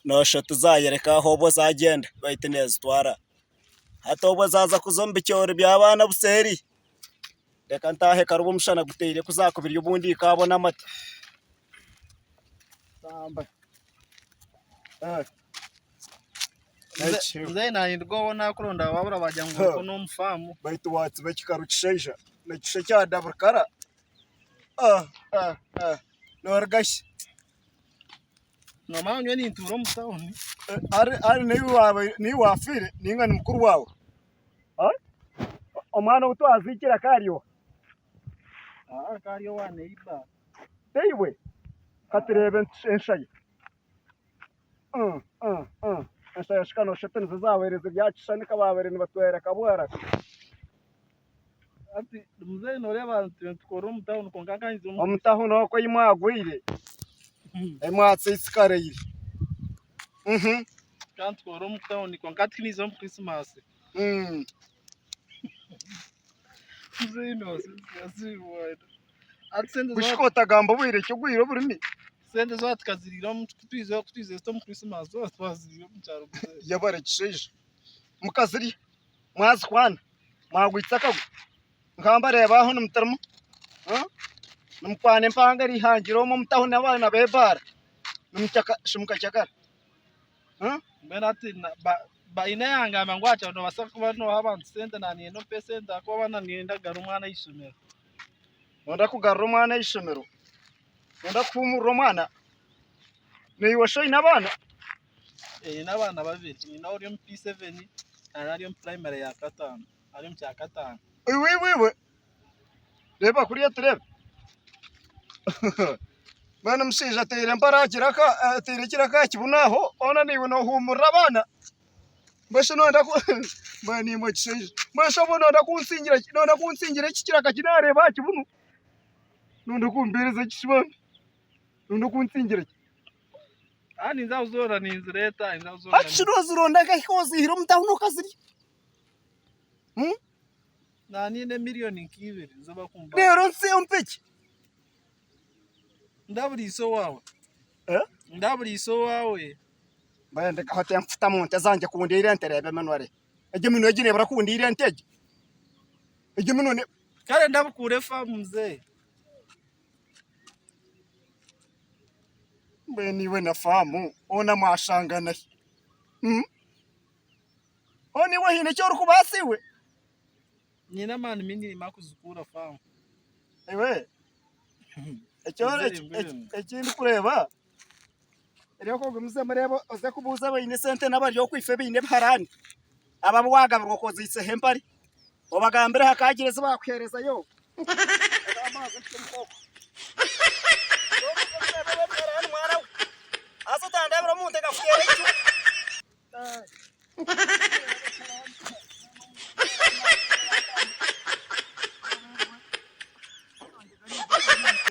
Noshusha tizayereka aho obwo zagyenda baitu nezitwara. Hati obwo zaaza kuza omu bicoori by'abaana obuseeri, reka ntaahe karibu omushana guteire ku zaakubirya obundi nkaabona amate. Nze naanye ndi owu naakuronda waabura baagira ngu oriho n'omu faamu. Baitu waatsiba ekikaru kishaija nikishusha ekya daburikara. Nooruga shi? Noomanya nyowe nintuura omu tawuni. Hari niiwe waafiire nainga ni mukuru waawe? Omwana ou twaziikire akaba ari oha? Akaba ari owa neiba. Teiwe? Ka tureebe enshaya. Enshaya shi ka nooshusha oti nizo zaabaire ziri aha kishushani ka baabaire nibatwereka bwaraka. Hati muzeeyi nooreeba nitukorera omu tawuni kwonka nka nyiza Omu tawuni okwo ei mwagwire, ei mwatsiitsikariire. Nka nitukorera omu tawuni kwonka hati ku niiza omu krisimaasi. Muzeeyi noosiibwa. Hati sente Bushika otagamba obwire ki ogwire oburimi. Sente zoona tukaziriira omu ku twizire ku twizire ziti omu krisimaasi zoona twaziriira omu kyaro muzeeyi. Yebare kishaija. Mukazirya, mwazikwana. Mwagwitsa akagwe nkaba mbareeba aho nimutirimu nimukwana empanga erihangire omwo omutaho n'abaana b'ebaara shi mukakyakara. Mbwenu hati baine yangamba ngu aha kyaro nobaasa kuba noha abantu sente nanye niinyenda ompe esente ahakuba niinyenda kugarura omwana ah'eishomero. Noyenda kugarura omwana ah'eishomero? Noyenda kuhuumurira omwana? Naiwe shi oine abaana? Nyine abaana babiri, nyine ori omu P7 kandi ari omu purayimare ya kataano, ari omu kyakataano. Iwe iwe iwe reeba kuriya tureebe. Mbwenu omushaija ateire empare aha kiraka ateire ekiraka aha kibunu aho hoona naiwe noohuumurira abaana. Mbwenu shi noyenda ku mbwenu imwe kishaija mbwenu shi obwo noyenda kunsingira ki noyenda kunsingira eki kiraka eki naareeba aha kibunu? Noyenda kumpeereza ki shi bambi? Noyenda kunsingira ki? Aha ninza kuzoora ninzireeta ninza kuzoora. Hati shi noozironda nkahi oziihire omu tawuni okazirya? Naaba nyine miriyoni nk'ibiri nizo barikumpa. Reero nsi ompe ki? Ndaburiise owaawe. Ndaburiise owaawe. Mbwenu ndekaho oti nfutamu nte zangye ku ndiire ente reeba eminwa re. Egyo eminwa egi neebura ku ndiire ente egi? Egyo eminwa ne. Kare ndabukuura efaamu mzee. Mbwenu iwe na faamu hoona mwashangana hi? Hoona iwe haine eki orikubaasa iwe? Nyine amaani maingi nimara kuzikuura faamu. Iwe eki ndikureeba reeba ogumizemu reeba oze kubuuza abaine esente n'abari okwifa abaine ebiharaani abo abu waagabirwa okoziiseho empare obagambire hakaagira ezi baakuheerezayo.